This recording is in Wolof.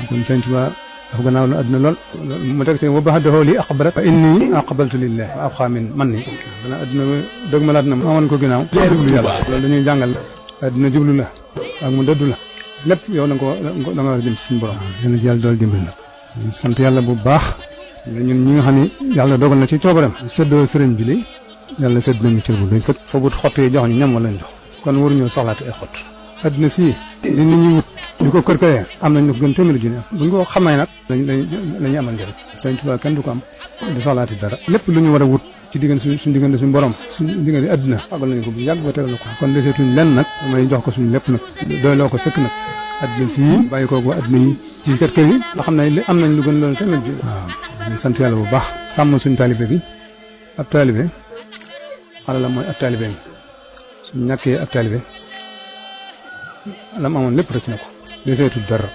kon sëñ Tuubaa dafa gannaaw la adduna lool mu teg te wa baxdahu li aqbara fa inni aqbaltu lillahi wa abqa min man ni dana adduna dëgg malaat na amoon ko ginnaaw jublu yàlla loolu dañuy jàngal adduna jublu la ak mu dëddu la lépp yow da nga war a jëm ci suñu borom dina ci yàlla dool dimbali nag sant yàlla bu baax ñun ñi nga xam ne yàlla dogal na ci coobaram séddoo sëriñ bi li yàlla sédd nañu cër bu doy sëkk fa but xott yi jox ñu ñam wala ñu jox kon waruñoo soxlaate ay xott adduna si li nit ñi wut di ko kër këree am nañ lu gën téeméeri junni buñ ko xamee nag lañuy amal njëriñ sëñ Tuubaa kenn du ko am di soxlaati dara lépp lu ñu war a wut ci diggante suñu diggante suñu borom suñu diggante adduna fagal nañu ko bu yàgg ba teral ko kon deseetuñ lenn nag damay jox ko suñu lépp nag doyloo ko sëkk nag adduna si bàyyi ko adduna yi ci kër kër yi nga xam ne am nañ lu gën loolu téeméeri junni waaw ñu sant yàlla bu baax sàmm suñu taalibe bi ab taalibe alal mooy ab taalibe bi suñu ñàkkee ab taalibe lam amoon lépp rëcc na ko deseetul dara